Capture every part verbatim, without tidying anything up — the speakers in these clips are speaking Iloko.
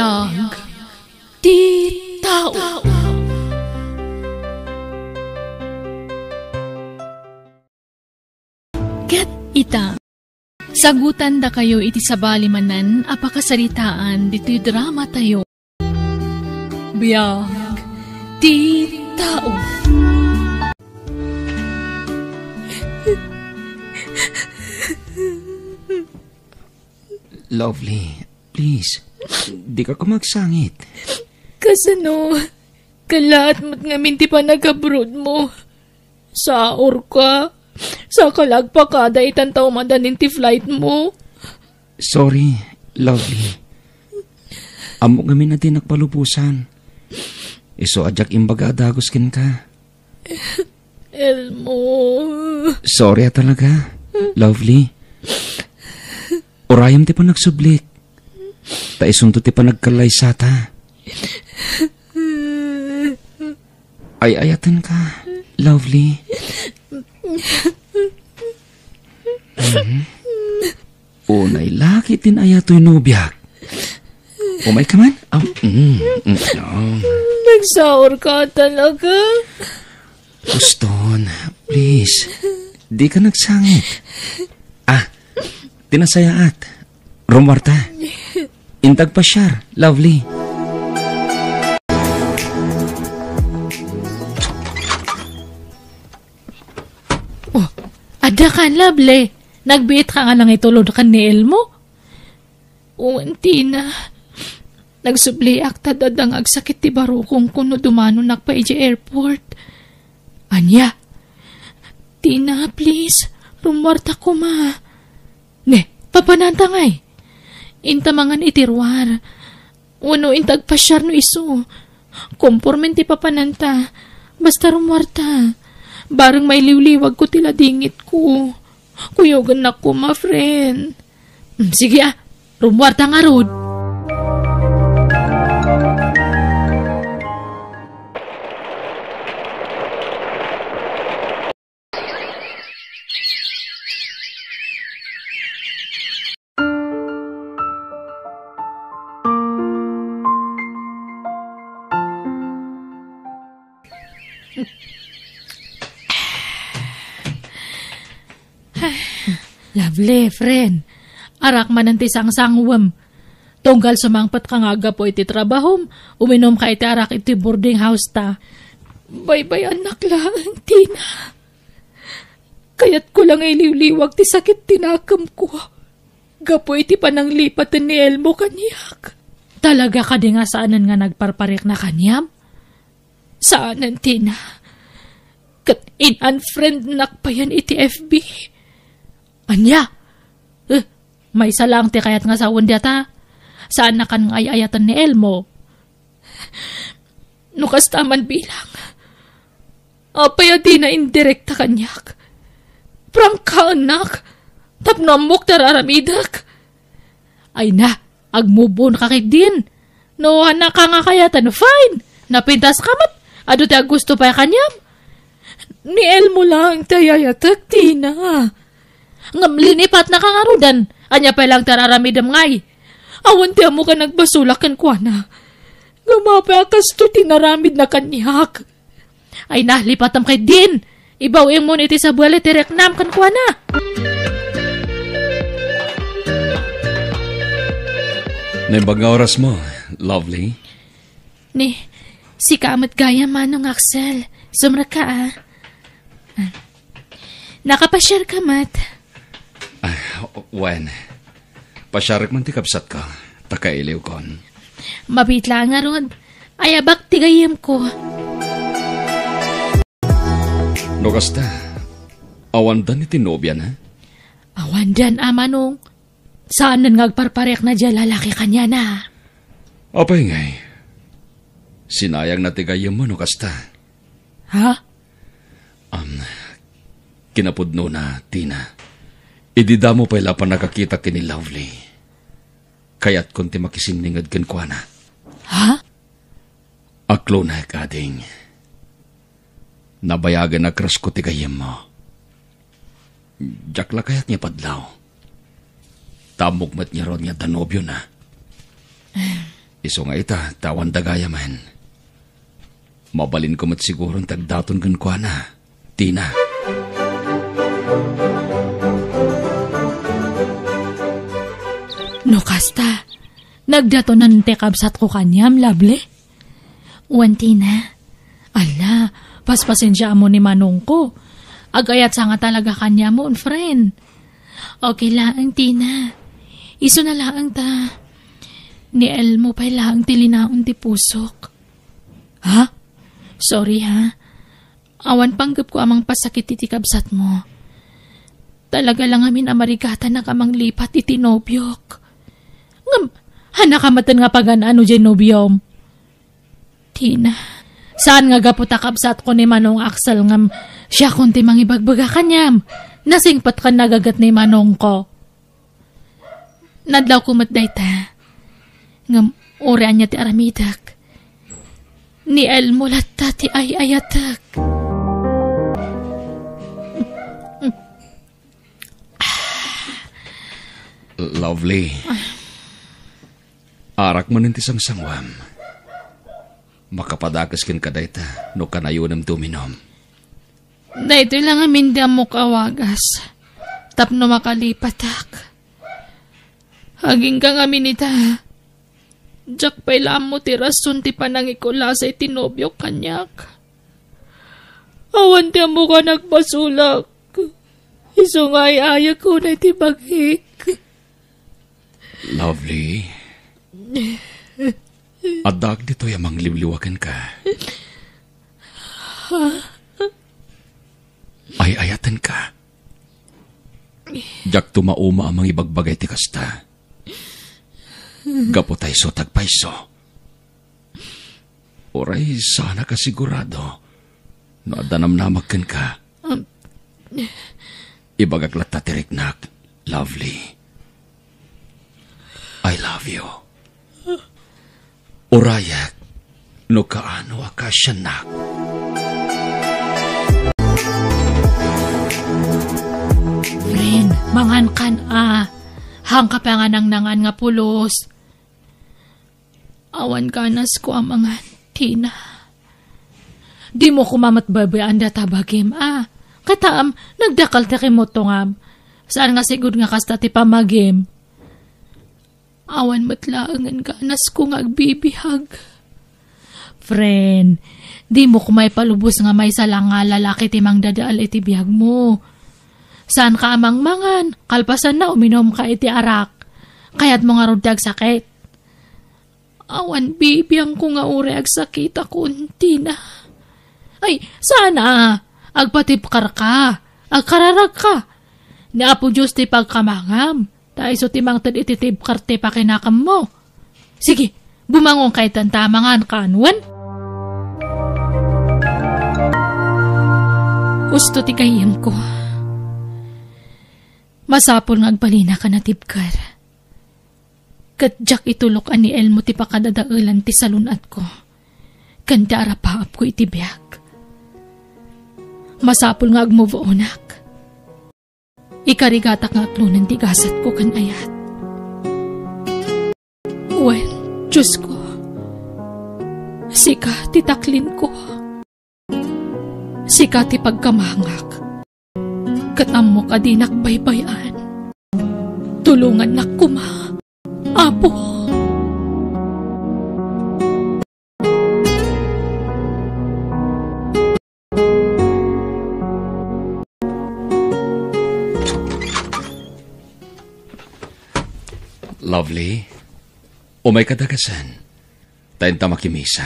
Ag ti tao. Ket ita, sagutan dakayo iti sabali manen a pakasaritaan ditoy drama tayo. Biag ti tao. Lovely, please, dika koma agsangit. Kasano? Kalaat met ngamin ti panagabroad mo. Saurka. Saka la agpakada itan ta umadanin ti flight mo. Sorry, Lovely. Ammok ngamin a dinak palubosan. Isu a diak imbaga a dagus kenka. Elmo. Sorry a talaga, Lovely. Urayem ti panagsublik. Ta isunto ti panagkallaysata. Ay-ayatenka, Lovely. Mhm. Unay la ket in-ayatoy nobiak. Umayka man? Am, mm, mm, mm. Nagsaurka talaga. Uston, please. Dika agsangit. Ah, ti nasayaat. Rummuarta. Inta agpasiar, Lovely. Oh, adda kan, Lovely. Nagbiitka nga nangitulod ken ni Elmo? Wen, Tina. Nagsubliak ta adda nga agsakit ti barukongko no dumanonak pay idiay airport. Ania? Tina, please, rummuarta koma. Ne, papananta ngay? Inta mangan iti ruar. Wenno inta agpasiar no isu. Kompormen ti papananta. Basta rummuarta. Bareng mailiwliwagko ti ladingitko. Kuyogennak koma, friend. Mm, sige a, rummuarta ngarud. Lovely, friend. Arak manen ti sangsangwem. Tunggal sumangpetka nga aggapu iti trabahom, uminumka iti arak iti boarding house ta. Baybay-annak laeng, Tina. Kayatko la nga iliwliwag ti sakit ti nakemko gapu iti pananglipaten ni Elmo kaniak. Talaga kadi nga saanen nga nagparparikna kaniam? Saanen, Tina. Ket in-unfriendnak payen iti F B. Ania? Eh, maysa laeng ti kayat nga sawen diata. Saannakan nga ay-ayaten ni Elmo. No kasta man bilang, apay a dina indirekta kaniak? Prangkaennak tapno ammok ti ar-aramidek. Ay na, agmove on ka ketdin. No, annaka nga kayaten, fine. Napintaska met. Adu ti aggusto pay kaniam. Ni Elmo laeng ti ay-ayatek, Tina. Ngem linipatnaka ngaruden. Ania pay laeng ti ar-aramidem ngay? Awan ti ammok a nagbasolak kenkuana. Ngem apay a kastoy ti inaramidna kaniak? Ay na, lipatem ketdin. Ibaw-im mon iti sabali ti riknam kenkuana. Naimbag nga orasmo, Lovely. Ni, sika met gayam, Manong Axel. Sumrekka a. Ah. Nakapasiarka met. Ah, wen. Pasiarek man ti kabsatko, ta kailiwkon. Mabiit laeng ngarud. Ayabak ti gayyemko. No kasta, awandan iti nobiana? Awandan, Manong. Saanen nga agparparikna diay lalaki kaniana. Apay ngay? Sinayangna ti gayyemmo no kasta. Ha? Am, kinapudnona, Tina. Idi damo pay la a pannakakita ken ni Lovely, kayatkon ti makisinninged kenkuana. Ha? Aklonek, ading. Nabayagen a crush ko ti gayyemmo. Diak la kayat nga ipadlaw. Ta ammok met ngarud nga adda nobiona. Isu nga ita, ta awanda gayamen. Mabalinko met siguron ti agdaton kenkuana, Tina. No kasta, nagdatonan ti kabsatko kaniam, Lovely? Wen, Tina. Ala, paspasensiaam ni manongko. Agayat sa nga talaga kaniam, friend. Okay laeng, Tina. Isu na laeng ta. Ni Elmo pay laeng ti linaon ti pusok. Ha? Sorry, ha? Awan panggepko a mangpasakit iti kabsatmo. Talaga la ngamin a marigatanak a manglipat iti nobiok. Ngem, hanaka metten nga pagan-ano diay nobiom? Tina, saan nga gapu ta kabsatko ni Manong Axel ngem siakon ti mangibagbaga kaniam. Nasingpet ken nagaget ni manongko. Nadlawko met dayta. Ngem uray ania ti aramidek, ni Elmo latta ti ay-ayatek. Lovely. Arak manen ti sangsanguam. Makapadakes kenka dayta no kanayonem ti uminom. Daytoy la ngamin ti ammok a wagas tapno makalipatak. Agingga ngamin ita. Diak pay la ammo ti rason ti panangikulasay ti nobiok kaniak. Awan ti ammok a nagbasolak. Isu nga ay-ayek unay ti bagik. Lovely. Addaak ditoy a mangliwliwa kenka. Ay-ayatenka. Diakto mauma a mangibagbaga iti kasta. Gapu ta isu ti agpayso. Uray saanak a sigurado no adda namnamag kenka. Um. Ibagak latta ti riknak, Lovely. I love you. Urayak no kaano a kaasiannak. Friend, mangankan a. Hanka pa nga nangnangan nga pulos. Awan kanasko a mangan, Tina. Dimo koma met baybay-an data bagim, a. Katam, nagdakkel ti kimuttongam. Saan nga sigud nga kasta ti pamagim. Awan met laengen kanasko nga agbibiag. Friend, dimo koma ipalubos nga maysa la nga lalaki ti mangdadael iti biagmo. Saanka a mangmangan, kalpasanna uminumka iti arak. Kayatmo ngarud ti agsakit. Awan bibiangko nga uray agsakitakon, Tina. Ay, saan a. Agpatibkarka. Agkararagka. Ni Apo Dios ti pagkamangam. Ta isu ti mangted iti tibkar ti pakinakemmo. Sige, bumangonka itan ta mangankan, wen? Usto ti gayyemko. Masapul nga agbalinaka a natibker. Ket diak itulok a ni Elmo ti pakadadaelan ti salun-atko ken ti arapaapko iti biag. Masapul nga agmove onak. Ikarigatak nga aklonen ti gasatko ken ayat. Wen, Diosko, sika ti taklinko. Sika ti pagkamangak. Ket ammok a dinak baybay-an. Tulongannak koma, Apo. Lovely, umayka dagasen. Ta inta makimisa.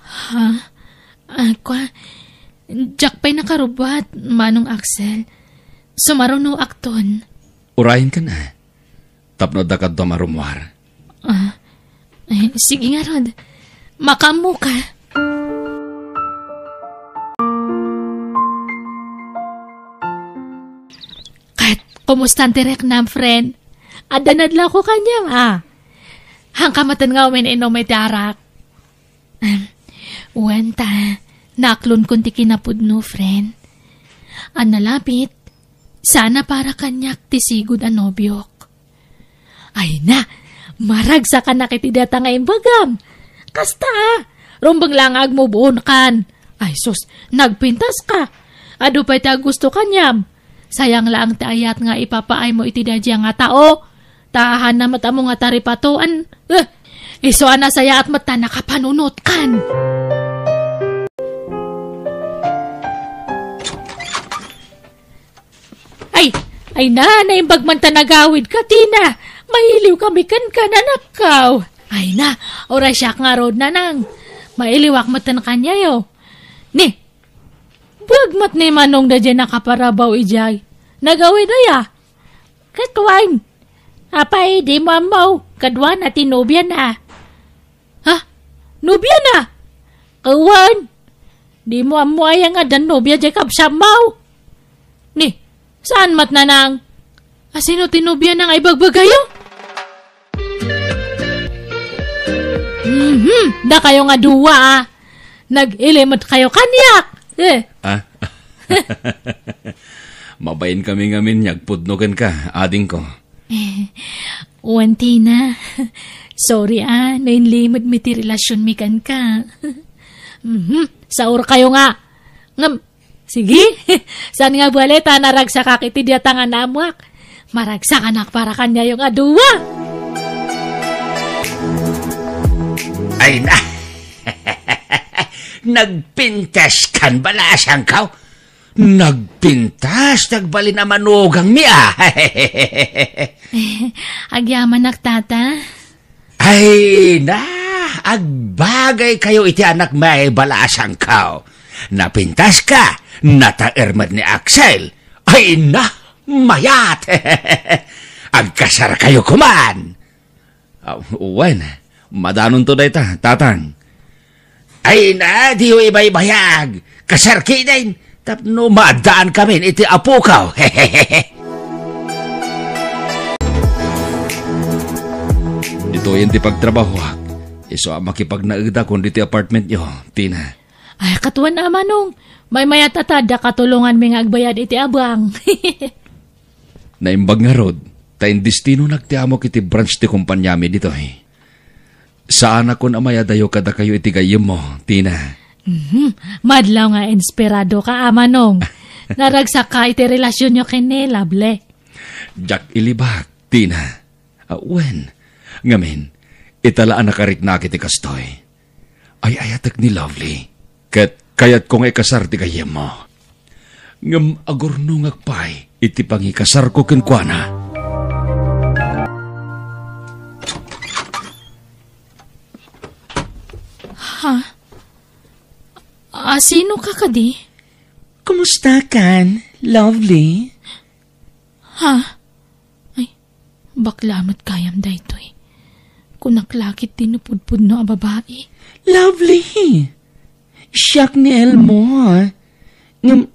Ha? Ah, kua, diak pay nakarubbuat, Manong Axel. Sumarunoakton. Urayenka a. Tapno adda kadua marummuar. Ah, eh, sige ngarud. Makaammoka. Ket, kumusta ti riknam, friend? Adda nadlawko kaniam, a. Hanka metten nga umin-inum iti arak. Em, wen ta, naaklonkon ti kinapudno, friend. A nalabit, saan a para kaniak ti sigud a nobiok. Ay na, Maragsakanak iti dayta nga imbagam. Kasta, a. Rumbeng la nga agmove on kan. Ay sus, nagpintaska. Adu pay ti agusto kaniam. Sayang laeng ti ayat nga ipapaaymo iti daydiay nga tao. Ta haanna met ammo nga taripatoan. Eh, isu a nasayaat met ta nakapanunot kan. Ay, ay na, naimbag man ta nagawid ka, Tina. Mailiw kami kenka, nanakkaw. Ay na, uray siak ngarud, nanang. Mailiwak met kaniayo. Ni, buag met ni Manong daydiay nakaparabaw idiay. Nagawid aya? Ket wen. Apay, dimo ammo, kaduana ti nobiana. Ha? Nobiana? Wen. Dimo ammo aya nga addan nobia diay kabsatmo? Ni, saan met, nanang? A, sino ti nobiana nga ibagbagayo? Mhm, dakayo nga dua, a. Nag-ili met kayo kaniak. Eh. Ah? Mabain kami ngamin nga agpudno kenka, adingko. Wen, Tina. Sorry, a, no inlimedmi ti relasionmi kenka. Mhm, saurkayo nga. Ngem, sige. Saan nga bale ta naragsakak iti dayta nga naammoak. Maragsakanak para kaniayo nga dua. Ay na. Nagpintas kan bala a sangkaw. Nagpintas ti agbalin a manugangmi, a. Agyamanak, Tata. Ay na, agbagay kayo iti anak may bala a sangkaw. Napintas ka, nataer met ni Axel. Ay na, mayat. Agkasar kayo kuman. Ah, wen, madanonto dayta, Tatang. Ay na, diyo ibaybayag. Kasar kiden, tapno maaddaan kamin iti apukaw. Ditoyen ti pagtrabahoak. Isu a makipagnaedakon ditoy apartmentyo, Tina. Ay, katuan a, Manong. Maymayat a ta adda katulonganmi nga agbayad iti abang. Naimbag ngarud, ta indestinonak ti amok iti branch ti kompaniami ditoy. Saanakon a mayadayo kadakayo iti gayyemmo, Tina. Mhm. Madlaw nga inspiradoka, a, Manong. Naragsakka iti relasionyo ken ni Lovely. Diak ilibak, Tina. A, wen, ngamin, ita la a nakariknak iti kastoy. Ay-ayatek ni Lovely, ket kayatko nga ikasar ti gayyemmo. Ngem agurnongak pay iti pangikasarko kenkuana. Ha? A, sino ka kadi? Kumusta kan, Lovely? Ha? Ay, bakla met gayam daytoy. Kunak la ket ti napudpudno a babai. Lovely! Siak ni Elmo. Ngem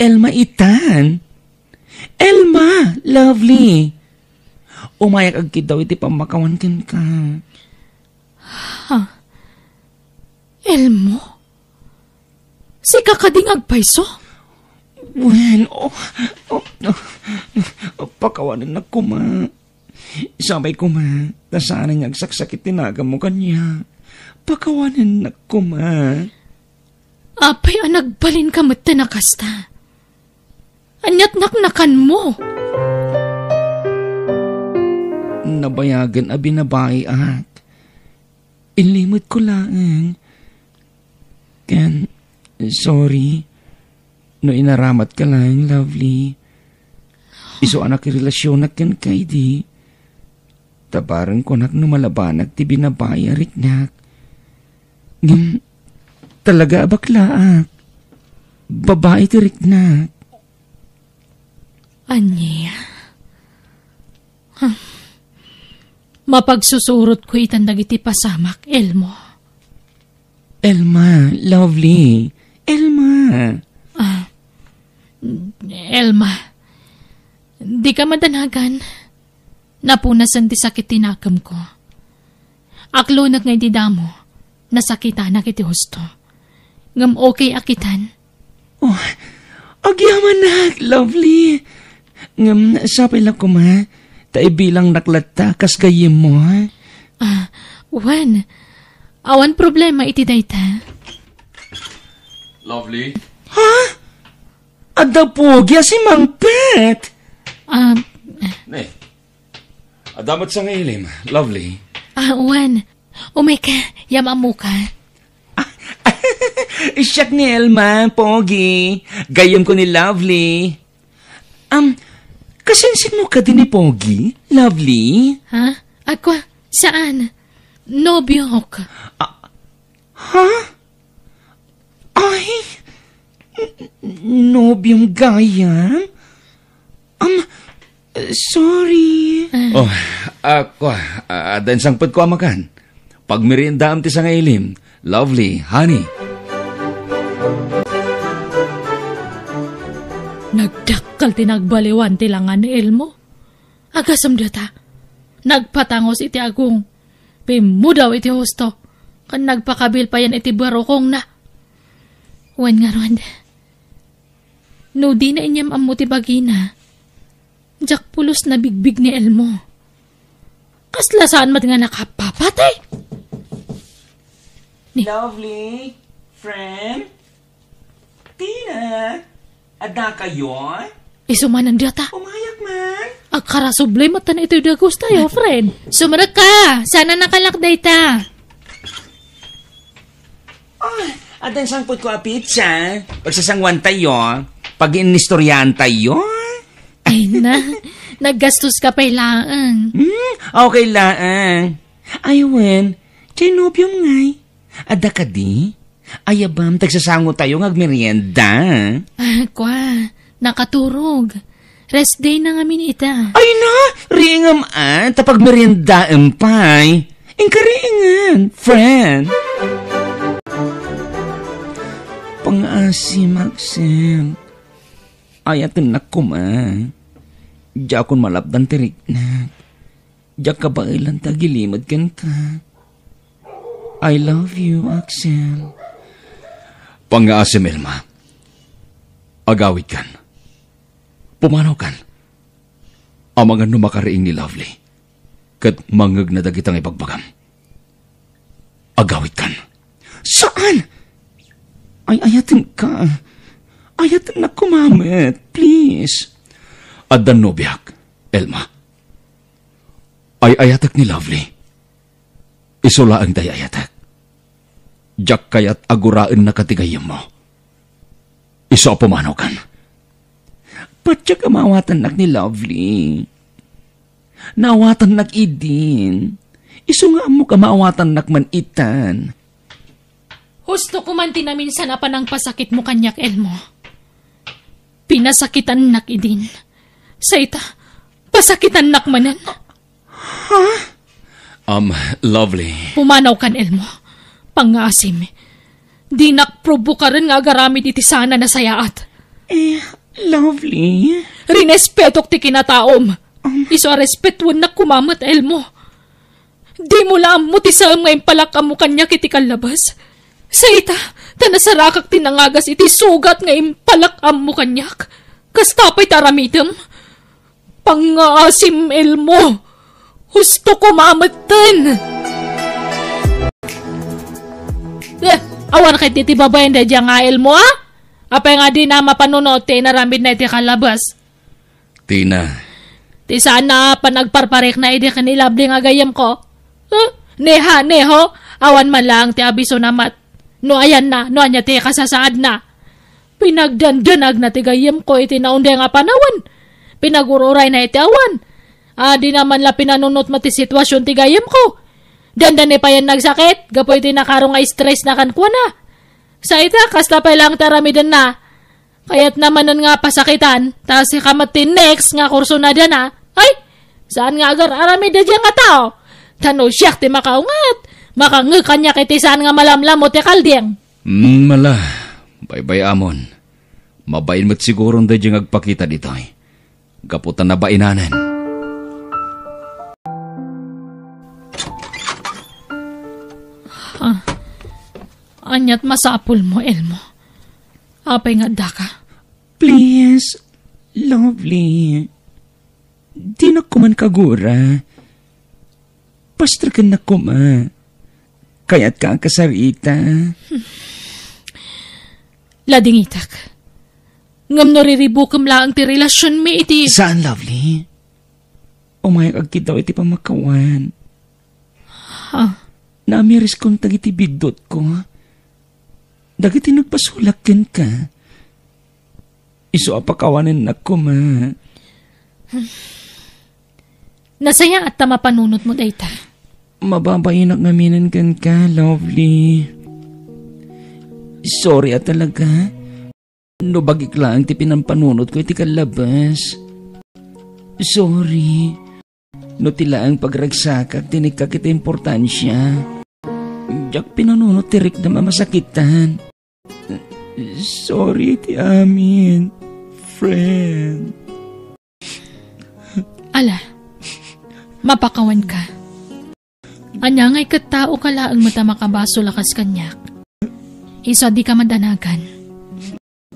Elma itan. Elma, Lovely! Umayak agkiddaw iti pammakawan kenka. Ha? Elmo? Sika kadi nga agpayso? Wen, oh, oh, oh, pakawanennak koma. Sapay koma, ta saanen nga agsaksakit ti naganmo kaniak. Pakawanennak koma. Apay a nagbalinka metten a kasta? Ania't naknakanmo? Nabayagen a binabaiak. Inlimedko laeng. Ken, sorry no inaramatka laeng, Lovely. Isu a nakirelasionak kenka idi. Ta bareng kunak no malabanak ti binabai a riknak. Ngem, talaga a baklaak. Babai ti riknak. Ania? Huh. Mapagsusurotko itan dagiti pasamak, Elmo. Elma, Lovely. Elma. Ah, Elma, dika madanagan. Napunasen ti sakit ti nakemko. Aklonek nga iti damo, nasakitanak iti husto. Ngem okay a kitan. Oh, agyamanak, Lovely. Ngem sapay la koma, ta ibilangnak latta kas gayyemmo, ha? Wen, awan problema iti dayta. Lovely? Ha? Adda Pogi a simangpet? Ah, Ne. Adda met sangailim, Lovely. Ah, wen. Umay ka, yam-ammoka. Siak ni Elma, Pogi. Gayyemko ni Lovely. Um, kasinsinmo kadi ni Pogi, Lovely? Ha? Ako, saan? Nobiok. Ah, ha? Ay, n-, nobiom gayam? Um, sorry. Ah. Oh, ako, ah, adda insangpetko a makan. Pagmeriendaam ti sangailim. Lovely, honey. Nagdakkel ti nagbaliwan ti langa ni Elmo. Agasem dayta, nagpatangus iti agong, pimmudaw iti husto, ken nagpakabil payen iti barukongna. Wen ngarud, no dina inyam-ammo ti bagina, diak pulos nabigbig ni Elmo. Kasla saan met nga nakapapatay? Ni- Lovely, friend, Tina, adda kayo? Isu manen dayta. Umayak man. Agkarasubli met iti dagus tayo, friend. Sumrekka, saan a nakalak dayta. Oh, adda insangpetko a pizza. Pagsasanguan tayo. Pag-inistoryahan tayo. Ay na, naggastos ka pay laeng. Hmm, okay laeng. Ay, wen, diay nobiom ngay. Adda kadi? Ayabam, tagsasango tayo nga agmerienda. Ah, kwa, nakaturog. Rest day na ngamin ita. Ay na, riingem a, ta pagmeriendaem pay. Inka riingen, friend. Pangaasim, Axel. Ayatennak koma. Diakon malapdan ti riknak. Diak kabaelan ti agilimed kenka. I love you, Axel. Pangngaasim, Elma. Agawidkan. Pumanawkan. Amangan no makariing ni Lovely. Ket mangngegna dagita nga ibagbagam. Agawidkan. Saan? Ay, ayatenka. Ayatennak koma met, please. Adda nobiak, Elma. Ay-ayatek ni Lovely. Isu laeng ti ay-ayatek. Diak kayat a guraennaka ti gayyemmo. Isu a pumanawkan. Patiek a maawatannak ni Lovely. Naawatannak idin. Isu nga ammok a maawatannak man itan. Husto ko man ti naminsan a panangpasakitmo kaniak, Elmo. Pinasakitannak idin. Sa ita, pasakitannak manen. Ha? Um, Lovely. Pumanaw kan, Elmo. Pangngaasim. Dinak probokaren nga agaramid iti saan a nasayaat. Eh, Lovely. Rinespetok ti kinataom. Um. Isu a respetuennak koma met, Elmo. Dimo la ammo ti saem nga impalak-ammo kaniak iti kallabas. Sa ita, ta nasarakak ti nangagas iti sugat nga impalak-ammo kaniak. Kasta pay ti aramidem. Pangngaasim, Elmo. Husto koma metten. Eh, awan ket iti babaen daydiay nga Elmo, a? Apay nga dina mapanunot ti inaramidna iti kallabas? Tina. Ti saan a panagparparikna idi ken ni Lovely nga gayyemko? Huh? Neha, neho, awan man laeng ti abisona met. No ayanna, no ania ti kasasaadna. Pinagdandanagna ti gayyemko iti naunday nga panawen. Pinagururayna iti awan. A, dina man la pinanunot met ti situasion ti gayyemko. Dandani payen nagsakit, gapu iti nakaro nga stress na kenkuana. Sa ita, kasta pay laeng ti aramidenna. Kayatna manen nga pasakitan, ta sika met ti next nga kursunadana. Ay, saan nga agar-aramid daydiay nga tao? Ta no siak ti makaunget, makangngeg kaniak iti saan nga malamlammo ti kalding. Hmm, mala, baybay-amon. Mabain met siguron daydiay nga agpakita ditoy. Gapu ta nabainanen. Ah, aniat masapulmo, Elmo? Apay nga addaka? Please, Lovely. Dinak koman kagura. Pastrekennak koma. Kayatka a kasarita? Ladingitak. Ngem no riribukem laeng ti relasionmi iti Saan, Lovely. Umayak agkiddaw iti pamakawan. Ha? Naamiriskon dagiti biddutko. Dagiti nagpasulak kenka. Isu a pakawanennak koma. Nasayaat ta mapanunotmo dayta. Mababainak ngaminen kenka, Lovely. Sorry a talaga. No bagik laeng ti pinampanunotko iti kallabas. Sorry. No ti laeng pagragsakak ti nikkak iti importansia. Diak pinanunot ti riknam a masakitan. Sorry iti amin, friend. Ala, mapakawanka. Ania ngay ket taoka laeng met a makabasol a kas kaniak? Isu a dika madanagan.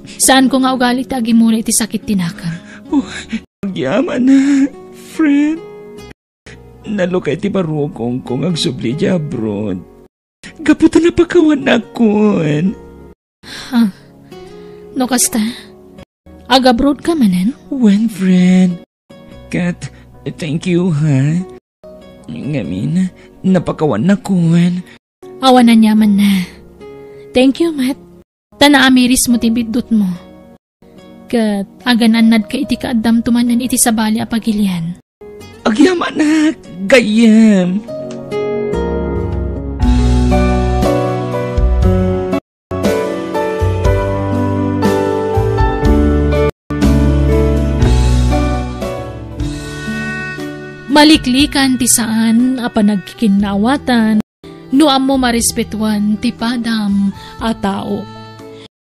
Saanko nga ugali ti agimula iti sakit ti nakam. Oh, agyamanak, friend. Nalukay ti barukongko nga agsubli idiay abroad. Gapu ta napakawannakon. Ha? No kasta, agabroad ka manen? Wen, friend. Ket, thank you, ha? Ngamin, napakawannakon. Awan aniamanna. Thank you, met. Ta naamirismo ti biddutmo. Ket agan-annadka iti kaaddamto manen iti sabali a pagilian. Agyamanak, gayyem. Maliklikan ti saan a panagkikinnaawatan no ammo marespetuan ti padam a tao.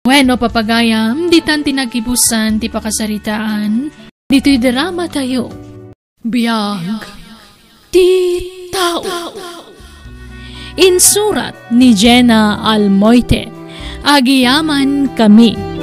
Wenno, papagayam, ditan ti nagibusan ti pakasaritaan ditoy drama tayo. Biag ti tao. Insurat ni Jenna Almoite. Agiyaman kami.